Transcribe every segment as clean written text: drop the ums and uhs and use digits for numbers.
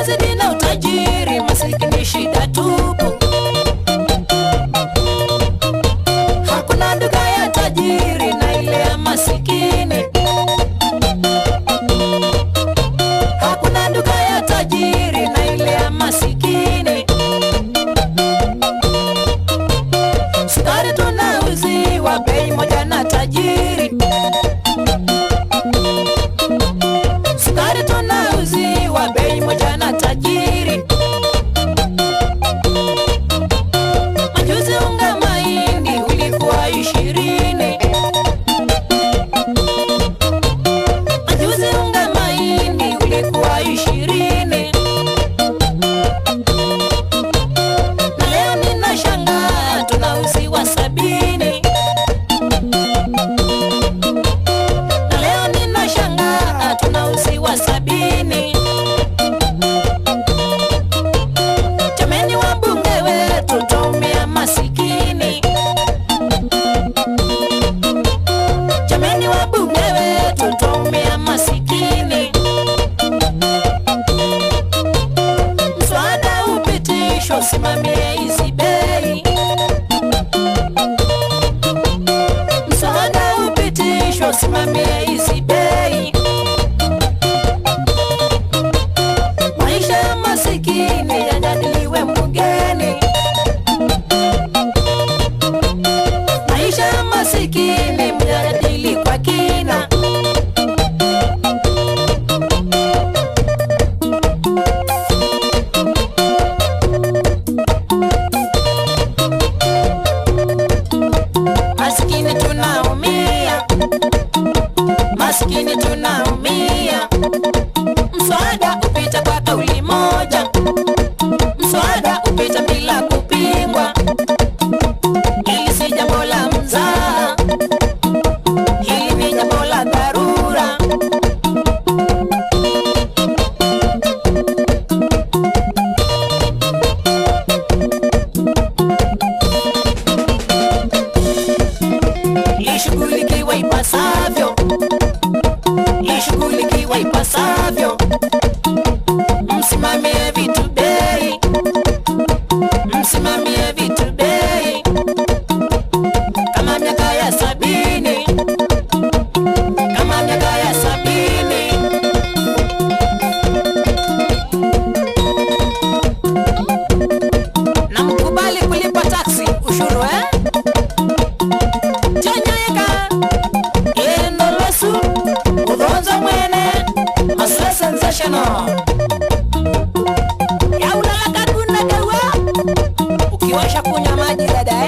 Wanazidi na utajiri, masikini shida tupu. Hakuna duka ya tajiri na ile ya masikini. Hakuna duka ya tajiri na ile ya masikini. Sukari tunauziwa bei moja na tajiri. Sukari tunauziwa bei moja na tajiri. Majuzi unga mahindi ulikuwa 20. Majuzi unga mahindi ulikuwa 20. Na leo ninashangaa tunauziwa 70. Na leo ninashangaa tunauziwa 70. Jameni wabunge wetu twaumia masikini. Jameni wabunge wetu twaumia masikini. Mswada upitishwe usimamie hizi bei. Mswada upitishwe usimamie hizi bei. Maisha ya masikini yajadiliwe bungeni. Maisha ya masikini mjadili kwa kina. Masikini tunaumia, masikini tunaumia. Mswada upita kwa kauli moja, mswada upita bila kupingwa. Hili si jambo la mzaha, hili ni jambo la dharura. Lishughulikiwe ipasavyo, lishughulikiwe ipasavyo. Msimamie vitu bei, msimamie vitu bei. Kama miaka ya 70, kama miaka ya 70. Na mkubali kulipa taksi ushuru Chonyoeka Endolwesu Udhonzo mwene Masla sensational. Ya ulalaka kuna gawa. Ukiwasha kunywa maji dada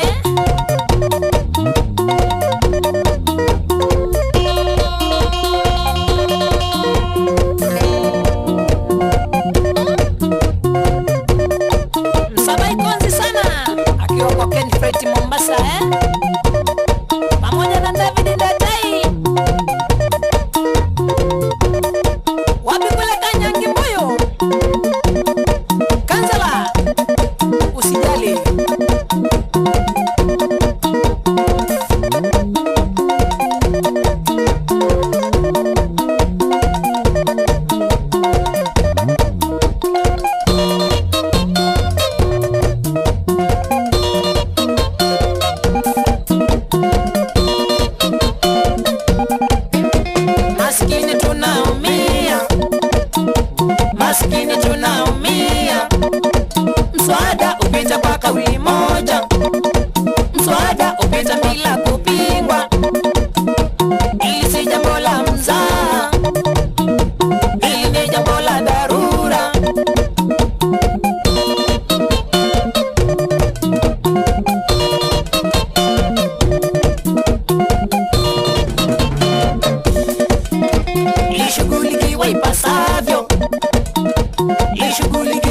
Msabai konzi sana akiwa kwa Ken Freight Mombasa pamoja na David Ndatai. Wapi kule Kanyangi Mbuyu Kanzala, usijali. Maskini tunaumia, maskini tunaumia. Mswada upita kwa kauli moja, mswada upita bila kupingwa. Hili si jambo la mzaha, hili ni jambo la dharura. Lishughulikiwe ipasavyo, lishughulikiwe